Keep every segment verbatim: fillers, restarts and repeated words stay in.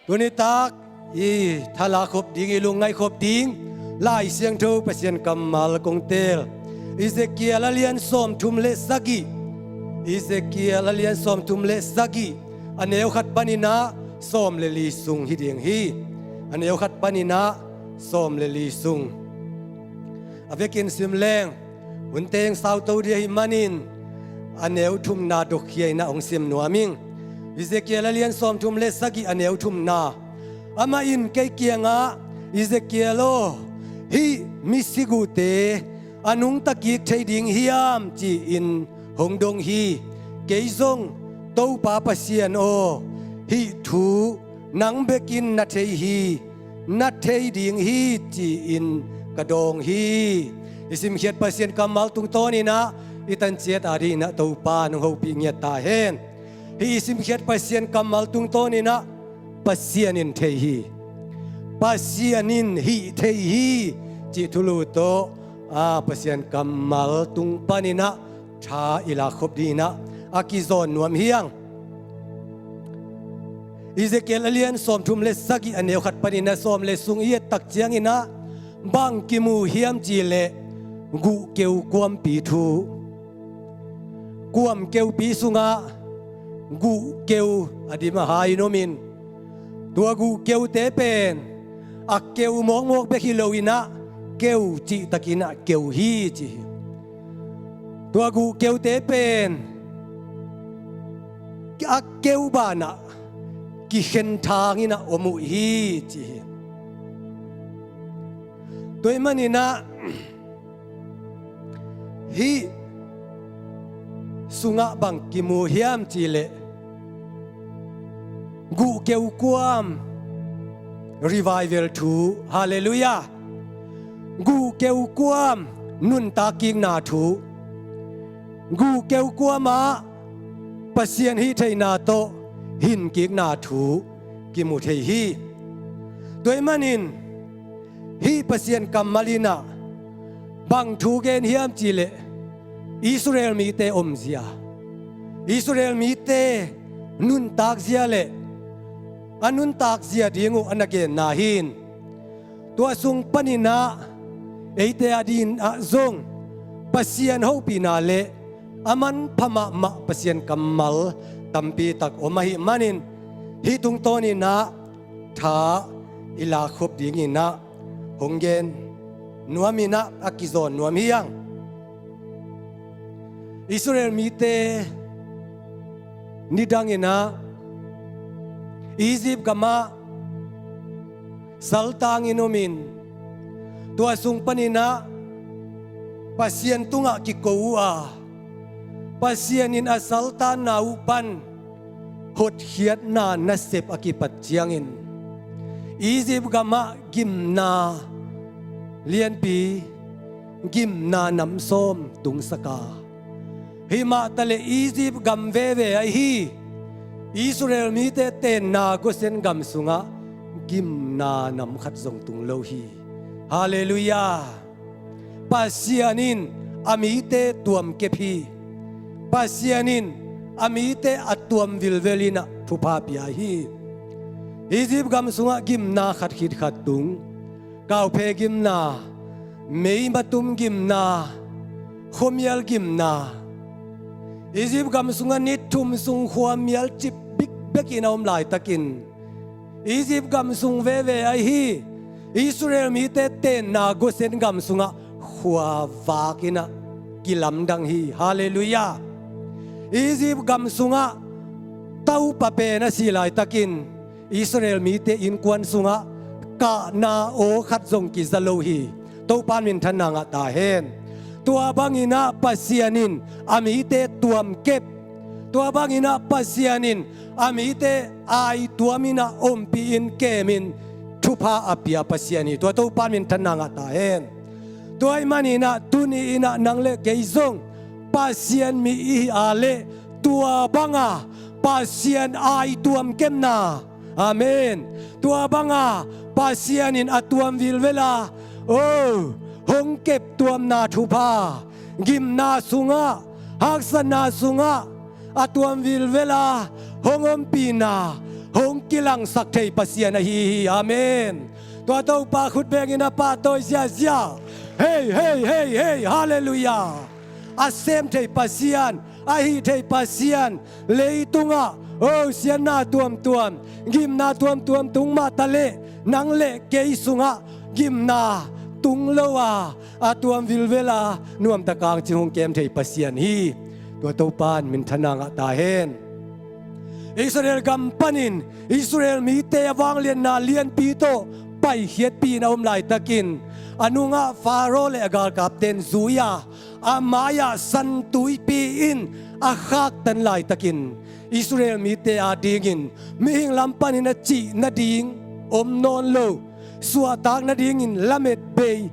Tuni tak i thala khop ding, i lungngaih khop ding Lai Siangtho Pasian kammal kong teel. Ezekiel a lian sawmthum le sagih. Ezekiel a lian sawmthum le sagih, a neu khat panin ah sawm le li sung hi ding hi. A neu khat panin ah sawm le li sung. A vekin sim leng, hun teng sauto ding ahih manin a neu thumna dokkhia in ah hong sim nuam ing. Ezekiel a lian sawmthum le sagih, a neu thumna. Amah in kei kiangah, "Ezekiel aw, hih misiguhte a nungta kik thei ding hiam?" ci-in hong dong hi. Kei zong, "Topa Pasian aw, hih thu nang bekin na thei hi, na thei ding hi," ci-in ka dawng hi. I simkhiat Pasian kammal tungtawnin ah i tanciat adingin ah Topa nong hopih ngiat ta hen. Hih i simkhiat Pasian kammal tungtawnin ah Pasian in thei hi, Pasian in hih thei hi cih thulu tawh, a, Pasian kammal tung panin ah tha i lak khop dingin ah a kizawn nuam hi hang. Ezekiel a lian sawmthum le sagih, a neu khat panin ah sawm le sung i et tak ciangin ah bang kimu hiam cih leh guhkeu kuampi thu. Kuam keupi sungah guhkeu a dim a hai in om in, tua guhkeute pen a keu mawkmawk bek hi loin ah keu cihtakin ah keu hi ci hi. Tua guhkeute pen a keu banah kikhen thangin ah om uh hi ci hi. Tua ahih manin ah hih sungah bang kimu hiam cih leh guhkeu kuam revival thu. Halleluiah. Guhkeu kuam nuntak kikna thu. Guhkeu kuamah Pasian hih theihna tawh hin kikna thu kimu thei hi. Tua ahih manin hih Pasian kammal in ah bang thu gen hiam cih leh Israel mite omzia, Israel mite nuntakzia le a nuntakzia ding uh a na genna hi. Tua sung panin ah eite adingin ah zong Pasian hopihna le a manpha mahmah Pasian kammal tampi tak om ahih manin hih tungtawnin ah tha i lak khop dingin ah hong gen nuamin ah a kizawn nuam hi hang. Israel mite nidangin ah Egypt gamah saltangin omin, tua sung panin ah Pasian tungah kiko uh a, Pasian in a saltanna uh pan hotkhiatna nasep a kipat ciangin Egypt gamah gimna lianpi, gimna nam sawm tungsak a, hih mah taleh Egypt gam veve ahi Israel mite tenna Goshen gam sungah gimna nam khat zong tung lo hi. Halleluiah. Pasian in a mite tuamkep hi. Pasian in a mite a tuam vilvel in ah thupha pia hi. Egypt gam sungah gimna khat khit khat tung. Kauphe gimna, meimatum gimna, khuamial gimna. Egypt gam sungah ni thum sung khuamial cip bikbek in a om laitakin Egypt gam sung veve ahi Israel mite tenna Goshen gam sungah khua vak in ah kilamdang hi. Halleluiah. Egypt gam sungah taupa pen a si laitakin Israel mite innkuan sungah kahna aw khat zong kiza lo hi. Topa minthanna ngah ta hen. Tua bangin ah Pasian in a mite tuamkep, tua bangin ah Pasian in a mite aituam in ah ompih in kemin thupha a pia Pasian hi. Tua Topa minthanna ngah ta hen. Tua ahih manin ah tuni in ah nang le kei zong Pasian mi i hi a leh tua banga Pasian aituam kepna, amen, tua banga Pasian in a tuam vilvel a, oh, hong kep tuamna thupha, gimna sungah, haksatna sungah a tuam vilvel a hong ompihna, hong kilangsak thei Pasian ahi hi. Amen. Tua Topa khut bengin a pahtawi ziazia. Hei, hei, hei, hei. Halleluiah. A sem thei Pasian, a hih thei Pasian, leitungah, o, siatna tuamtuam, gimna tuamtuam tung mah taleh, nang le kei sungah gimna tung lo a, a tuam vilvel a, nuamtak a hong cing hong kem thei Pasian hi. Tua Topa in minthanna ngah ta hen. Israel gam panin Israel mite a vangliatna lianpi tawh paikhiatpi in a om laitakin, a nungah Faro le a galkapten zui a, a mai-ah San Tuipi in a khaktan laitakin, Israel mite adingin mihing lam panin a cih nading om nawn lo, suahtak nadingin lamet bei,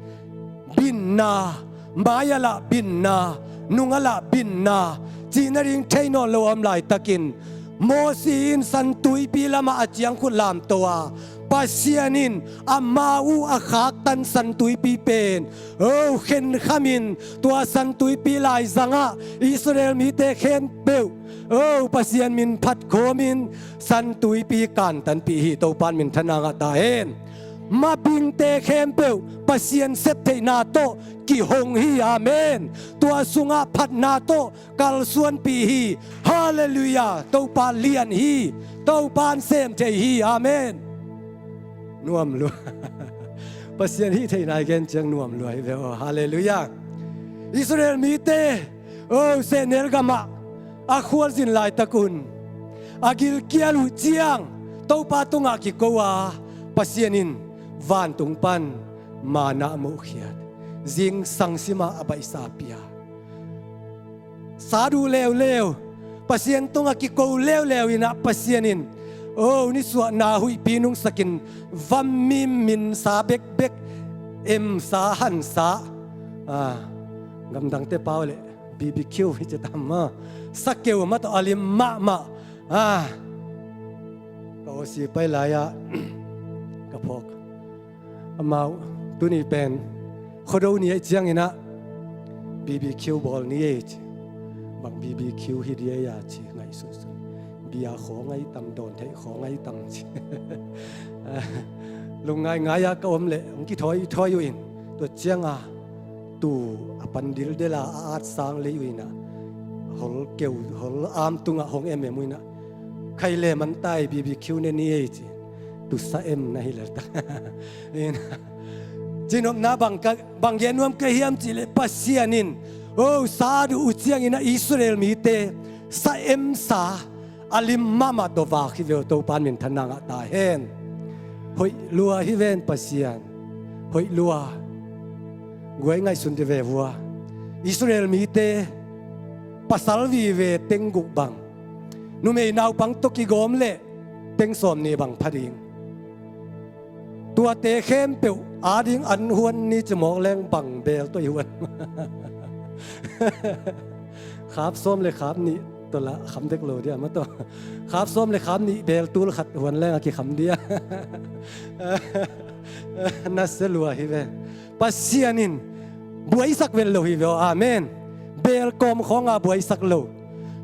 binna, mai-ah lah binna, nungah lah binna, cih nading thei nawn lo a om laitakin, Mosi in San Tuipi lamah a ciangkhut lamto a, Pasian in amau a khaktan San Tuipi pen, o, khenkhamin tua San Tuipi laizangah Israel mite khempeuh, o, Pasian min phat khawmin San Tuipi kantanpih hi. Topa in minthanna ngah ta hen. Mabingte khempeuh Pasian septheihna tawh kihong hi. Amen. Tua sungah phatna tawh kalsuanpih hi. Halleluiah. Topa lian hi. Topa in sem thei hi. Amen. Nuam lua. Pasian hih theihna i gen ciang nuam lua hi ve aw. Halleluiah. Israel mite, o, sehnel gamah a khualzin laitakun, a gilkial uh ciang Topa tungah kiko a, Pasian in vantung pan manna a mohkhiat, zingsang simah a baihsa pia. Sat uh leuleu, Pasian tungah kiko leuleu inah Pasian in, o, nisuahna huihpi nungsakin, vam mim minsa bekbek, emsa hansa, a, gamdangte pau le B B Q hi ci tam a, sakeu mah tawh a lim mahmah, a, ka awsi pai lai-ah ka phawk. Amau tuni pen Khuado ni ahih cianginah B B Q bawl ni ei ci. Bang B B Q hi di ei a ci ngaihsunsun. Bia khawng ahi tam, dawn theih khawng ahi tam ci. Lungngai ngai-ah ka om leh hong kithawi thawi uh in, tua cianga tu a pan dildela a atsang lei uh inah, hol keu, hol am tungah hong emem uh inah, khai le man tai, B B Q ne ni ei ci. Tusa em na hi leltak. Cinopna bang gen nuam ka hiam cihleh Pasian in, o, sat uh ciangin a Israel mite sa emsa a lim mahmah tawh vak hi ve aw. Topa in minthanna ngah ta hen. Hoih lua hi ven Pasian. Hoih lua. Guai ngaihsun di ve vua. Israel mite pasal vive teng guk bang, numei naupang tawh kigawm leh teng sawm nih bang pha ding. Tuate khempeuh ading an huan ni ci mawk leng bang beel tawh i huan. Khap sawm le khap nih tawh lah kham dek lo dia mah tawh. Khap sawm le khap nih beel tul khat huan leng a kikham dia. Nasia lua hi ve. Pasian in buaisak vel lo hi ve aw. Amen. Beel kawm khawnga buaisak lo.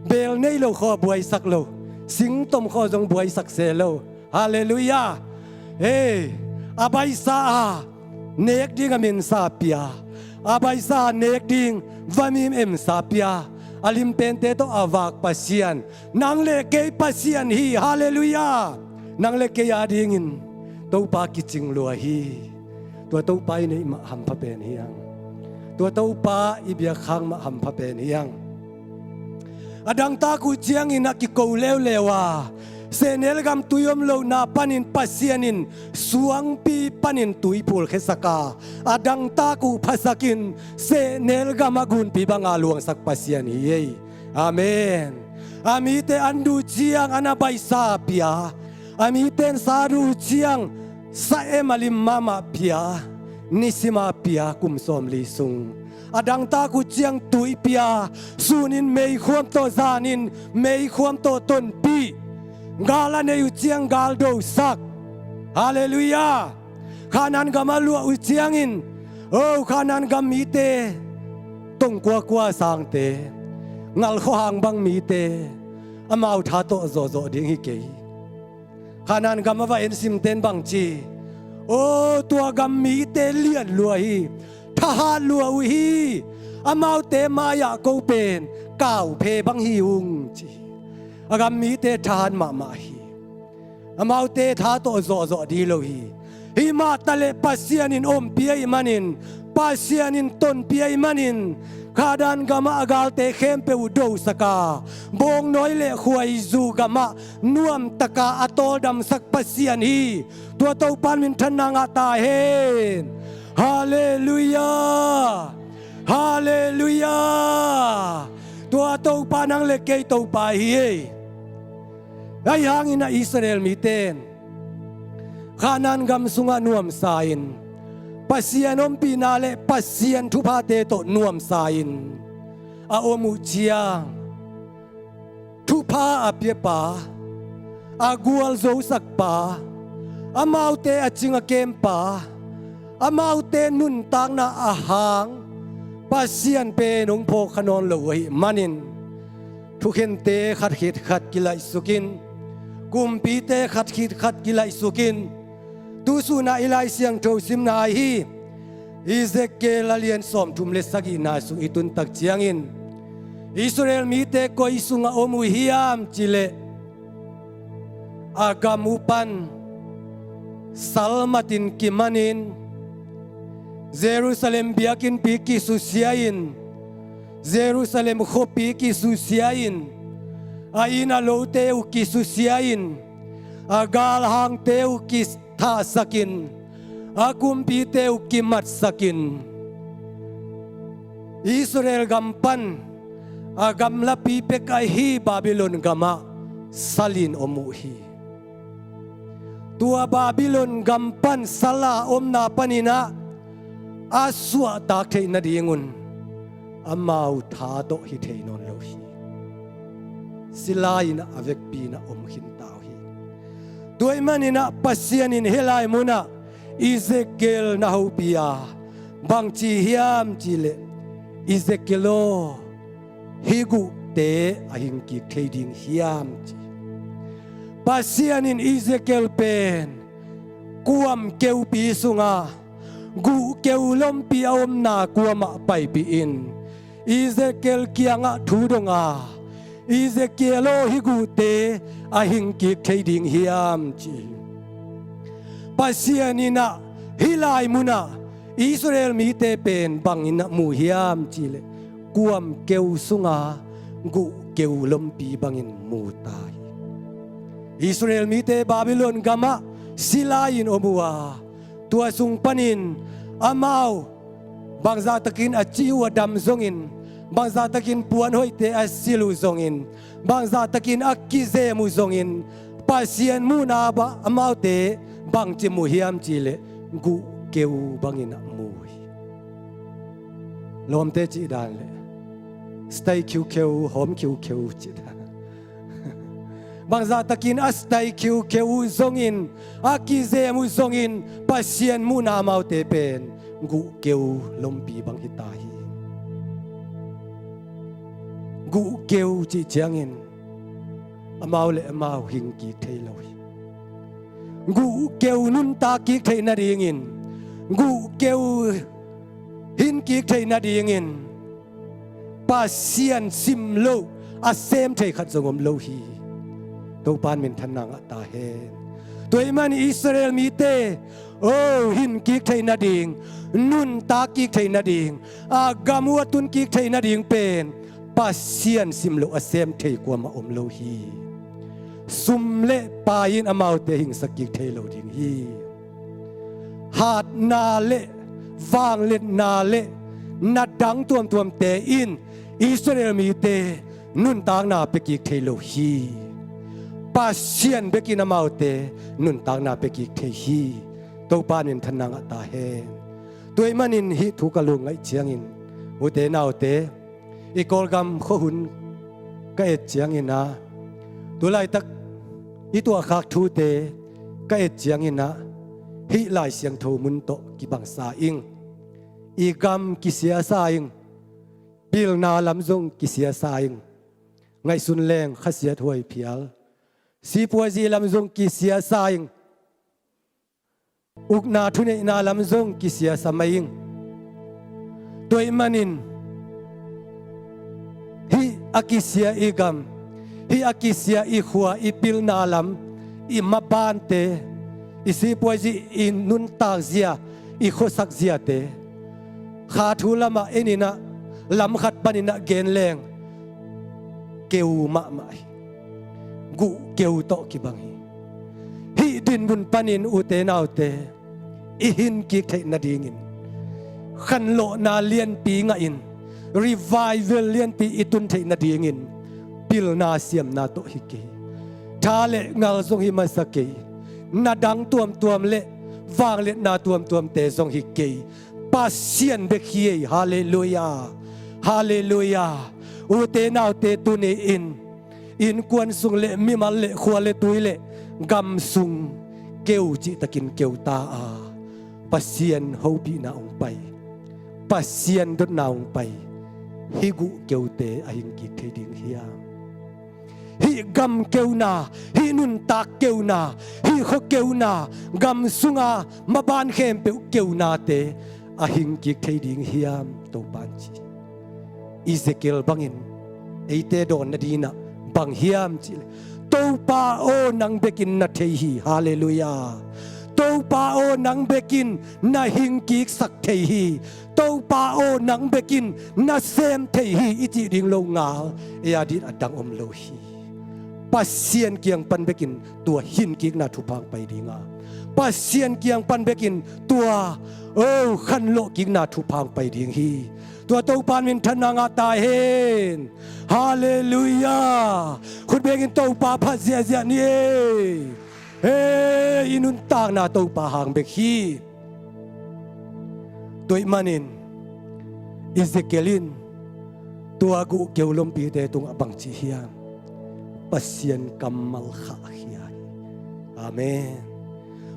Beel nei lo khaw buaisak lo. Singtom khaw zong buaisak se lo. Halleluiah. Hei, a baihsa a nek ding a minsa pia, a baihsa a nek ding vamim emsa pia, a limpente tawh a vak Pasian, nang le kei Pasian hi. Halleluiah. Nang le kei adingin Topa kicing lua hi. Tua Topa i neih mah hampha pen hi ang. Tua Topa i biakkhak mah hampha pen hi ang. A dangtak uh ciangin a kiko leuleu a, sehnel gam tui om lohna panin Pasian in suangpi panin tui phulkhiasak a, a dangtak uh phasakin sehnel gam a gunpi banga luangsak Pasian hi ei. Amen. A mite an duh ciang an a baihsa pia, a mite in sa duh ciang sa em a lim mahmah pia, nisima pia kum sawmli sung. A dangtak uh ciang tui pia, sunin meikhuam tawh, zanin meikhuam tawh tonpih. Gal a nei uh ciang gal dosak. Halleluiah. Khanan gam a luah uh ciangin, o, Khanan gam mite tongkuakua sangte, ngalkhuahang bang mite, amau tha tawh zawhzawh ding hi kei. Kanaan gam a va en simten bang ci? Aw, tua gam mite lian lua hi, thahat lua uh hi. Amaute mai-ah ko pen kauphe bang hi ung ci. A gam mite thahat mahmah hi. Amaute tha tawh zawhzawh ding lo hi. Himah taleh Pasian in ompih ahih manin, Pasian in tonpih ahih manin, Kanaan gamah a galte khempeuh uh dosak a, bawngnawi le khuaizu gamah nuamtaka a tawldamsak Pasian hi. Tua Topa in minthanna ngah ta hen. Halleluiah. Halleluiah. Tua Topa nang le kei Topa hi ei. Ahi hangin a Israel mite in Kanaan gam sungah nuamsa in, Pasian ompihna le Pasian thuphate tawh nuamsa in a om uh ciang, thupha a piapa, a gualzosakpa, amaute a cing a kempa, amaute nuntakna a hang Pasian pen hong phawkkha nawn lo uh ahih manin, thukhente khat khit khat kilaihsukin, kumpite khat khit khat kilaihsukin, tu sunah i Lai Siangtho simna ahi Ezekiel a lian sawmthum le sagihna sung i tuntak ciangin, Israel mite koi sungah om uh hiam cileh, a gam uh pan salmatin kimanin, Jerusalem biakinnpi kisusia-in, Jerusalem khuapi kisusia-in, a inn a lote uh kisusia-in, a galhangte uh kithahsakin, a kumpite uh kimatsakin, Israel gam pan a gamlapi pek ahi Babylon gamah salin om uh hi. Tua Babylon gam pan sala omna paninah a suahtak theih nadingun amau tha tawh hi thei nawn lo hi. Sila-in a vekpi-in a om khinta uh hi. Tua ahih maninah Pasian in hih lai munah Ezekiel na hopih a, bangci hiam cihleh, Ezekiel aw, hih guhte a hingkik thei ding hiam ci. Pasian in Ezekiel pen kuam keupi sungah guh keu lompi a omna kuamah paipih in, Ezekiel kiangah thu dong a, Ezekiel aw, hih guhte a hingkik thei ding hiam ci. Pasian in ah hih lai munah Israel mite pen bangin a mu hiam cihleh, kuam keu sunga guh keu lompi bangin mu ta hi. Israel mite Babylon gamah sila-in om uh a, tua sung panin amau bangzahtakin a cih uh a dam zongin, bangzahtakin puan hoihte a silh uh zongin, bangzahtakin a kizem uh zongin, Pasian muhna ah amaute bangci mu hiam cihleh, guh keu bangin a mu hi. Lawmte cih dan leh, style khiukheu, hawm khiukheu cih dan. Bangzahtakin a style khiukheu uh zongin, a kizem uh zongin, Pasian muhna amaute pen guh keu lompi bang hi ta hi. Guh keu cih ciangin amau le amau hingkik thei lo hi. Guh keu nuntak kik theih nadingin, guh keu hingkik theih nadingin Pasian sim loh a sem thei khat zong om lo hi. Topa in minthanna ngah ta hen. Tua ahih manin Israel mite, oh, hingkik theih nading, nuntak kik theih nading, a gam uh a tun kik theih nading pen Pasian sim loh a sem thei kuamah om lo hi. Sum le pai in amaute hingsak kik thei lo ding hi. Hatna le vangliatna le na dang tuamtuamte in Israel mite nuntakna pia kik thei lo hi. Pasian bekin amaute nuntakna pia kik thei hi. Topa in minthanna ngah ta hen. Tua ahih manin hih thu ka lungngaih ciangin, ute naute, i Kawlgam khuahun ka et ciangin ah, tu laitak i tuahkhak thute ka et ciangin ah, hih Lai Siangtho mun tawh kibangsa ing. I gam kisiasa ing. Pilna lam zong kisiasa ing. Ngaihsun leng khasiathuai phial, Sipuazi lam zong kisiasa ing. Ukna thuneihna lam zong kisiasa mai ing. Tua ahih manin hih a kisia i gam, hih a kisia i khua, i pilna lam, i mabante, i sipuazi i nuntak zia, i khuasak ziate kha thu lamah en in ah, lam khat panin ah gen leng keu mahmah hi. Guh keu tawh kibang hi. Hih dinmun panin ute naute, i hin kik theih nadingin khanlawhna lianpi ngahin, revival lianpi i tun theih nadingin pilna siamna tawh hi kei. Tha le ngal zong hi masa kei. Na dang tuamtuam le vangliatna tuamtuamte zong hi kei. Pasian bek hi ei. Halleluiah. Halleluiah. Ute naute, tuni-in innkuan sung le mimal le khua le tui le gam sung keu cihtakin keu ta a, Pasian hopihna hong pai, Pasian dotna hong pai, hih guh keute a hing kik thei ding hiam? Hih gam keuna, hih nuntak keuna, hih khua keuna, gam sunga maban khempeuh keunate a hing kik thei ding hiam, Topan ci. Ezekiel bangin eite dawn nadinah bang hiam cihleh, Topa aw, nang bekin na thei hi. Halleluiah. Topa aw, nang bekin na hing kiksak thei hi. Topa aw, nang bekin na sem thei hi, i cih ding lo ngal ei a ding a dang om lo hi. Pasian kiang pan bekin tua hinkikna thupha hong pai ding a, Pasian kiang pan bekin tua, oh, khanlawhkikna thupha hong pai ding hi. Tua Topan minthanna ngah ta hen. Halleluiah. Khut bengin Topa phat ziahziah ni ei. Hei, i nuntakna Topa hang bek hi. Tua ahih manin Ezekiel in tua guh keu lompite tungah bangci hiam? Pasian kammal khahkhia hi. Amen.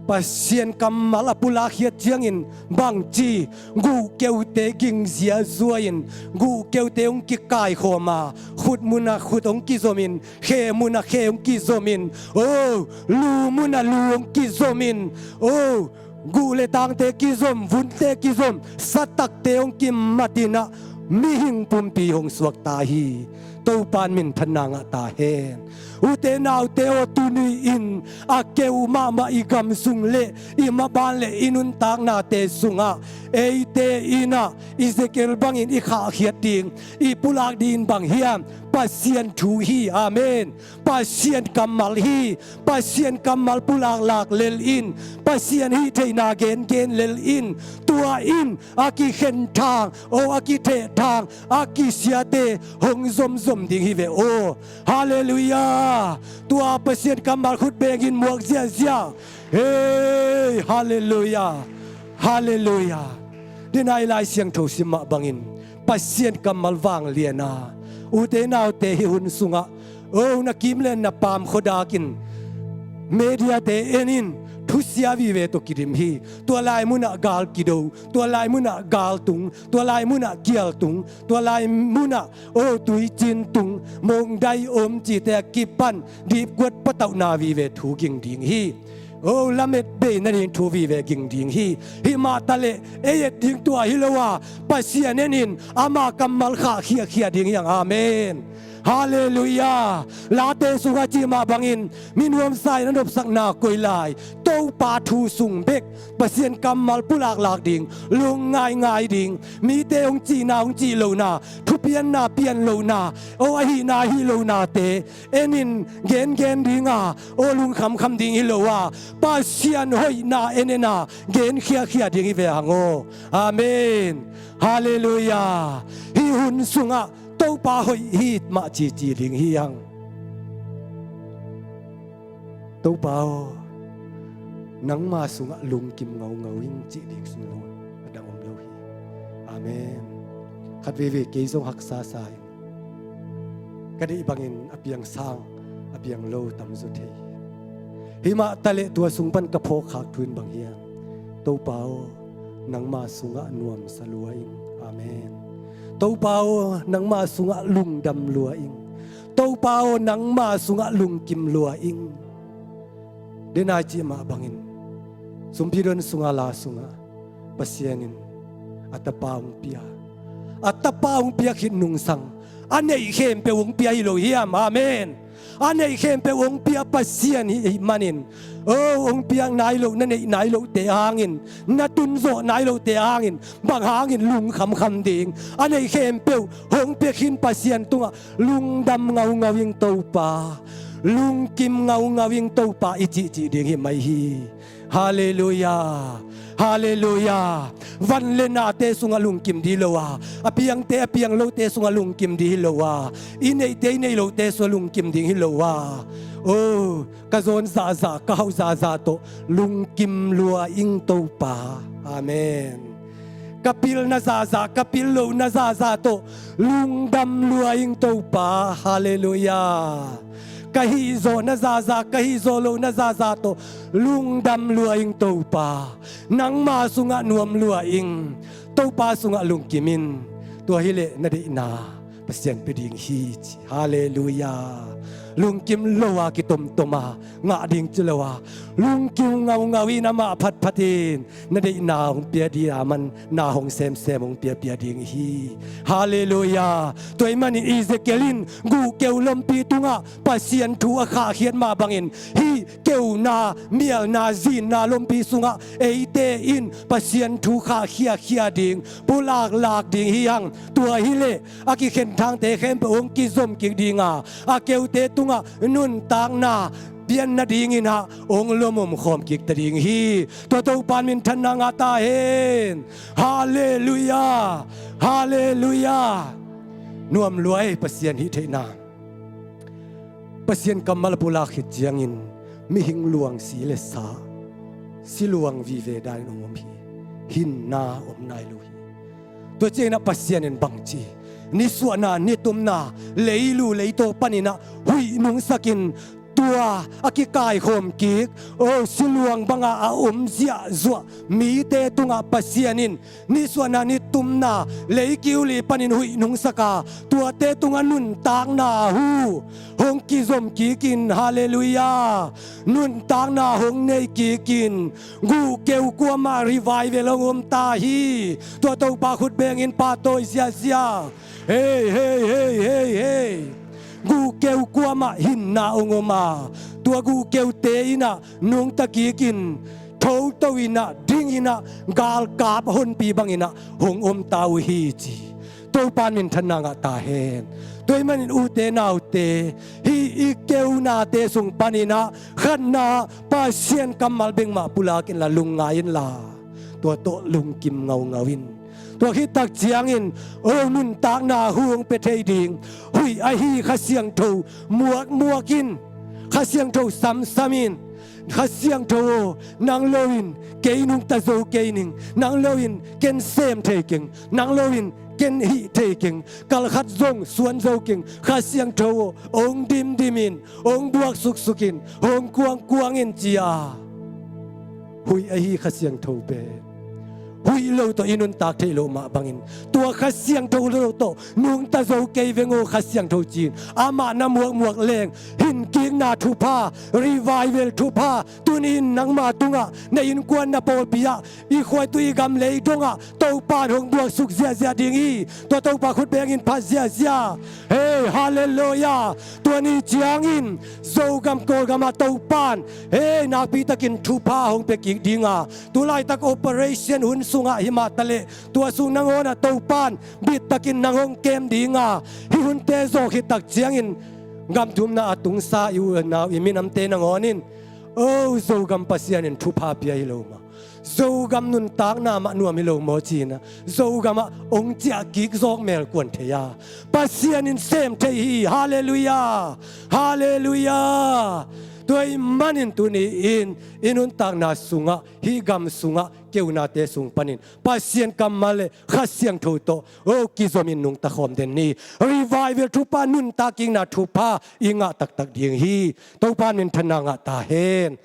Pasian kammal a pulakhiat ciangin bangci, guh keute gingzia zuai-in guh keute hong kikaikhawm a, khut munah khut hong kizomin, khe munah khe hong kizomin, oh, lu munah lu hong kizomin, oh, guh le tangte kizom, vunte kizom, satakte hong kimatin ah, mihing pumpi hong suakta hi. Topan minthanna ngah ta hen. Ute naute aw, tuni-in a keu mahmah i gam sung le i maban le i nuntaknate sungah eite in ah Ezekiel bangin i khahkhiat ding, i pulak ding bang hiam? Pasian thu hi. Amen. Pasian kammal hi. Pasian kammal pulaklak lel in, Pasian hih theihna gengen lel in, tua in a kikhenthang, oh, a kithehthang, a kisiate hong zomzom ding hi ve aw. Halleluiah. Tua Pasian kammal khut bengin muak ziahziah. Hei, halleluiah. Halleluiah. Denai Lai Siangtho sim mah bangin Pasian kammal vanglian a, ute naute, hih hun sungah, oh, na kim le na pam khuadakin mediate en in, thusia vive tawh kidim hi. Tua lai munah gal kido, tua lai munah gal tung, tua lai munah kial tung, tua lai munah, oh, tuicin tung, mongdai om cite a kipan dipkuat patauhna vive thu ging ding hi. Oh, lamet bei nading thu vive ging ding hi. Hih mah taleh ei et ding tua hi lo a, Pasian en in ama kammal khah khiakhia ding hi hang. Amen. Halleluiah. Late sungah cih mah bangin mi nuamsa in a nopsakna koi lai, Topa thu sung bek, Pasian kammal pulaklak ding, lung ngaingai ding, mite hong cihna hong cih lohna, thupianna pian lohna, oh, ahihna hih lohnate en in gengen ding a, oh, lungkhamkham ding hi lo a, Pasian hoihna en en a, gen khiakhia ding hi ve hang aw. Amen. Halleluiah. Hih hun sungah Topa hoih hi mah cici ding hi hang. Topa aw, nangma sungah lungkim ngaungau ing cih ding sung lo a dang om lo hi. Amen. Khat veivei kei zong haksa sa in, ka deih bangin a piang sang a piang lo tamzaw thei hi. Hih mah taleh tua sung pan ka phawkkhak thu in bang hiam? Topa aw, nangma sungah nuamsa lua ing. Amen. Topa aw, nangma sungah lungdam lua ing. Topa aw, nangma sungah lungkim lua ing. Denai cih mah bangin Sumpi Don sunga la sungah Pasian in a tapa hong pia. A tapa hong pia khit nungsang a neih khempeuh hong pia hi lo hiam? Amen. A neih khempeuh hong pia Pasian hi, hi manin, o, hong piak nai loh, na neih nai lohte hangin, na tunzawh nai lohte hangin, bang hangin lungkhamkham ding? A neih khempeuh hong pia khin Pasian tungah lungdam ngaungau ing Topa, lungkim ngaungau ing Topa i cihcih ding hi mai hi. Halleluiah. Halleluiah. Van le nate sungah lungkim ding hi lo a, a piangte a piang lote sungah lungkim ding hi lo a, i neihte i neih lohte sungah lungkim ding hi lo a, o, ka zawn zahzah, ka hauh zahzah tawh lungkim lua ing Topa. Amen. Ka pilna zahzah, ka pil lohna zahzah tawh lungdam lua ing Topa. Halleluiah. Ka hihzawhna zahzah, ka hihzawh lohna zahzah tawh lungdam lua ing Topa. Nangma sungah nuam lua ing. Topa sungah lungkim in. Tua hileh na deihna Pasian pia ding hi ci. Halleluiah. Lungkim lo a kitomtom a ngah ding ci lo a, lungkim ngaungau in amah phatphat in na deihna hong pia ding a, manna hong semsem hong piapia ding hi. Halleluiah. Tua ahih manin Ezekiel in guhkeu lompi tungah Pasian thu a khahkhiat mah bangin hih keuna, mialna, zinna lompi sungah eite in Pasian thu khahkhiakhia ding, pulaklak ding hi hang. Tua hileh a kikhen thangte khempeuh hong kizom kik ding a, a keute tungah nuntakna pian nadingin ah hong lomkhawm kik ta ding hi. Tua Topa in minthanna ngah ta hen. Halleluiah. Halleluiah. Nuam lua ei Pasian hih theihna. Pasian kammal a pulak khit ciangin mihing luang si le sa, si luang vive danin hong om hi. Hinna om nai lo hi. Tua ciangin ah Pasian in bangci, nisuahna nitumna leilu leitaw panin ah huih nungsakin tua a kikaikhawm kik, o, si luang banga a om ziahzuah mite tungah Pasian in nisuahna nitumna leikiu li panin huih nungsak a, tuate tungah nuntakna hu hong kizom kikin, halleluiah, nuntakna hong nei kikin, guhkeu kuamah revival hong om ta hi. Tua Topa khut bengin pahtawi ziahziah. Hei, hei, hei, hei, hei. Guhkeu kuamah hinna hong om a, tua guhkeute in ah nungta kikin, thoto in ah, ding in ah, galkap honpi bangin ah hong om ta uh hi ci. Topa in minthanna ngah ta hen. Tua ahih manin ute naute, hih i keunate sung panin ah khatna, Pasian kammal bek mah pulak inla, lungngai inla, tua tawh lungkim ngaungau in. Tua khit tak ciangin, o, nuntakna hu hong pia thei ding huih ahi Kha Siangtho muakmuak in, Kha Siangtho samsam in. Kha Siangtho aw, nang lo in kei nungta zo kei ning, nang lo in ken sem thei keng, nang lo in ken hih thei keng, kalkhat zong suan zo keng, Kha Siangtho aw, hong dimdim in, hong buak suksuk in, hong kuangkuang in ci a, huih ahi Kha Siangtho pen huih lo tawh i nuntak theih loh mah bangin, tua Kha Siangtho lo tawh nungta zo kei veng aw Kha Siangtho ci-in amah na muakmuak leng, hinkikna thupha, revival thupha, tuni-in nangma tungah, na innkuan, na pawlpi ah, i khuaitu, i gam lei dongah Topa in hong buaksuk ziahziah ding hi. Tua Topa khut bengin phat ziahziah. Hei, halleluiah. Tua ni ciangin Zogam Kawlgamah Topa in, hei, nakpitakin thupha hong pia kik ding a, tu laitak operation hun sungah hi mah taleh, tua sung nangawn ah Topa in bittakin nang hong kem ding a, hih hunte zawh khit tak ciangin gam thumna a tungsa i unau i minamte nangawn in, o, Zogam Pasian in thupha pia hi lo maw, Zogam nuntakna mah nuam hi lo maw ci-in ah, Zogamah hong ciah kik zawk mel kuan thei a, Pasian in sem thei hi. Halleluiah. Halleluiah. Tua ahih manin tuni-in i nuntakna sungah, hih gam sungah, keunate sung panin Pasian kammal le Kha Siangtho tawh, o, kizomin nungta khawm den ni. Revival thupha, nuntak kikna thupha i ngah taktak ding hi. Topa in minthanna ngah ta hen.